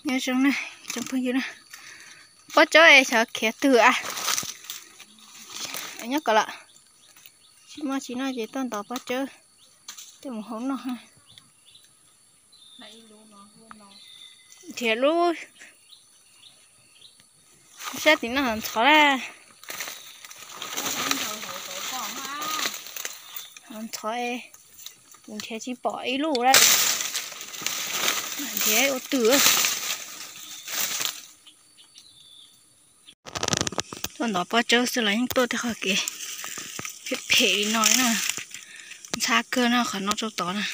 Nyob zoo na, tsoom phooj ywg na, pob tsawb es xyov khiav twg a. Nyob kom lawm, tsis muaj tsis noj ces tuaj ntov pob tsawb coj mus hau noj. Nrhiav lub sab tim no ntxhov na. Ntxhov, kuv nrhiav tsis pom ib lub lawm. Nrhiav ua twg. Tuaj ntov pob tsawb xwb los yeej tuaj tej qhov kev phem phem li no na. Ntxhab kawg na, qhov no rau tod na.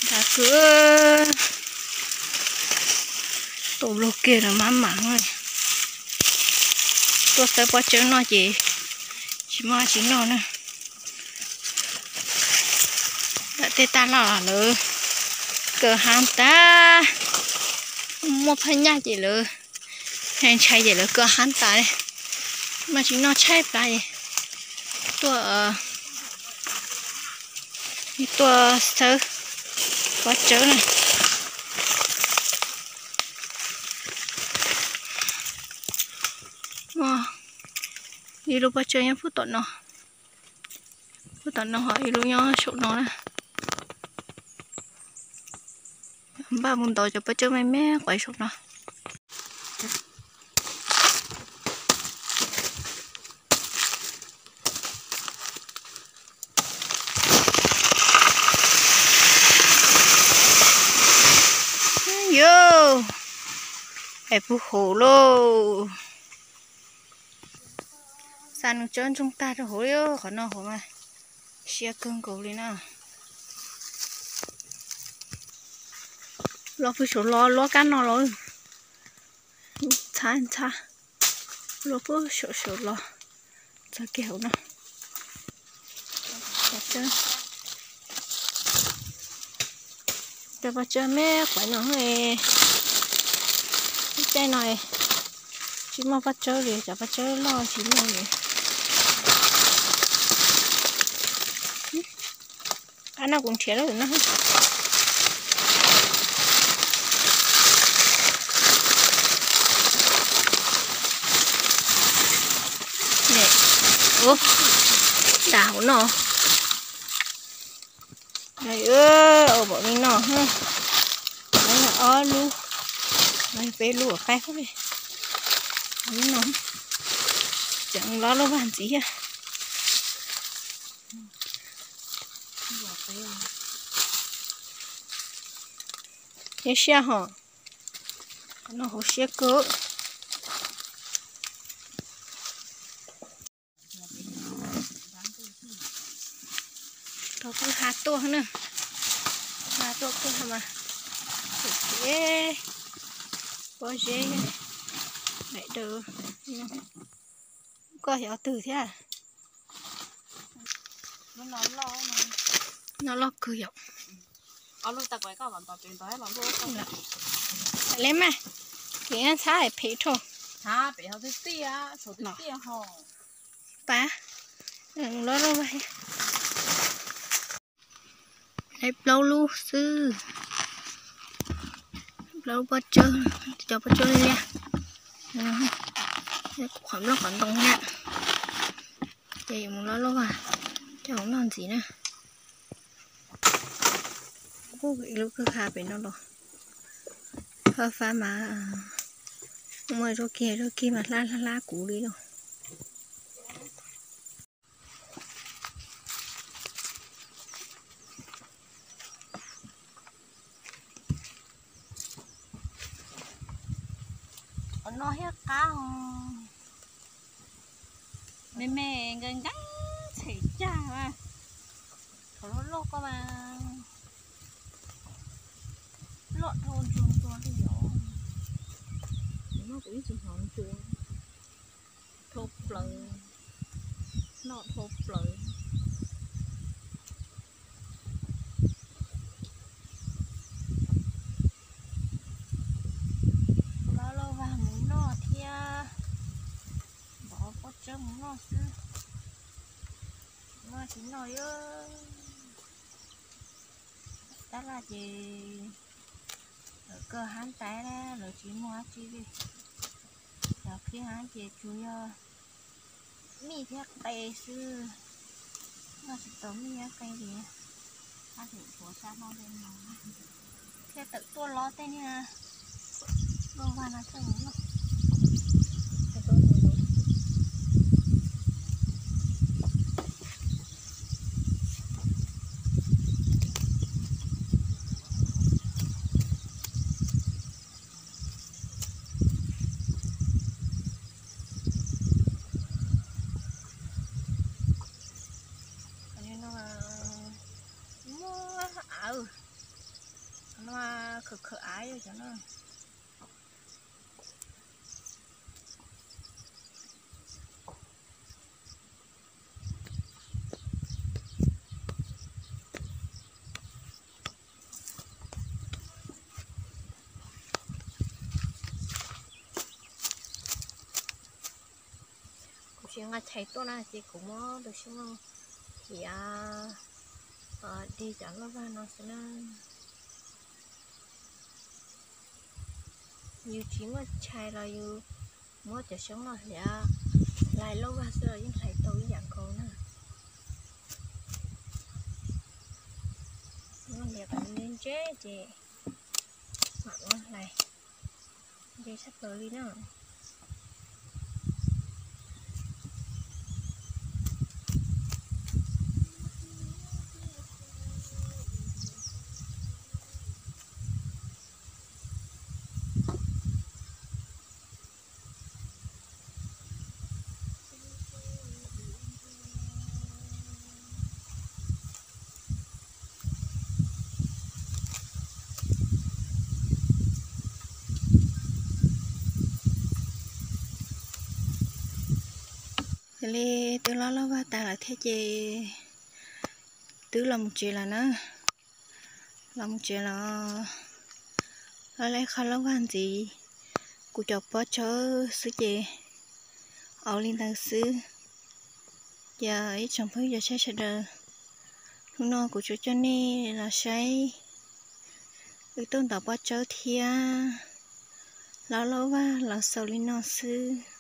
Ntxhab kawg. Tau luag kiag los maj mam. Tuaj xawb pob tsawb noj ces tsis muaj tsis noj na. Ntawm tej tag los lawv kaw hab tas, muaj phaj nyaj ces lawv ntshai ntshai ces lawv kaw hab tas li. Mas tsis noj tshaib plab es tuaj, tuaj xawb pob tsawb na. Ib lub pob tsawb nyob pub tom no, pub tom no ho ib lub nyob saum no na. Npaj mus ntov cov pob tsawb me me quav saum no. Yus, es puag hauv lauj. Xa nws tsawb ntsoog tag rau hauv li, qhov no hauv mas siab kawg nkaus li na. Los pw saum los luab kab no los. Ntxhab ntxhab, luab pw saum saum los txog kiag hauv no. Cov pob tsawb me quav no, lub caij no tsis muaj pob tsawb li, cov pob tsawb loj tsis muaj li. Qab no kuv nrhiav lawm no. Ub, tas hauv no. Ua npaum li no, ob lub, peb lub qaib li no, tseem loj loj vag ntxiv thiab. Siab siab ho, no hauv siab kawg. Tau kwj ha tuaj na, ha tuaj kwj ha mas, pob zeb daim daws. Koj xyov twg thiab? No loj kawg yom. Li mas, kev ntxhab phem dhau. Pas, loj loj vag. Plaub lub xwb, plaub lub pob tsawb, cov pob tsawb liab, qhov nplooj qhov ntoo thiab. Ces yuav mus loj loj vag coj mus noj ntxiv na. Ib lub kwj ha pem no los, fab fab mas, muaj zaub kiag zaub kiag mas hlab hlab hlab kuv li los. Qhov no thiaj qab os, me me nkees nkees tshem cag mas, qhov loj loj ko mas loj dhau ntsuag ntsuag li os. Noj kuv ib tsis hnov ntsuag, dhau plaws, noj dhau plaws. Loj loj vag mus noj thiab, npov pob tsawb mus noj xwb. Noj tsis noj, tab laj ces Lawv kawg hab tais, lawv tsis muaj dab tsi li. Cov khib hab ces tsuas yog mij thiab qe xwb, noj tsis tau mij thiab qe li. Hab tseem tshuav sab hmab tej no thiaj tawm tuaj lob tej niag lauj vag no coj mus noj. Cov no muaj av, cov no khawm khawm av cov no. Kuv tsis nqa chais tuaj na ces kuv muab tus xyoob no hiav dig cov lauj vag no xwb na. Yus tsis muaj chais los yus muab cov xyoob no hiav hlais lauj vag xwb los yeej hlais tau ib yam nkaus na. Muab hiav kom ntse ntse ces mam muab hlais, ntse tshaj plaws li na. Yog li twb lob lauj vag tas lawm thiab ces twb los mus tsev lawm na. Los mus tsev los, lob leb qhov lauj vag ntxiv kuv cov pob tsawb xwb ces au li ntawd xwb. Ces ib tsoom phooj ywg cov saib sawv daws, hnub no kuv tsuas coj nej los saib wb tuaj ntov pob tsawb thiab lob lauj vag los xaus li no xwb.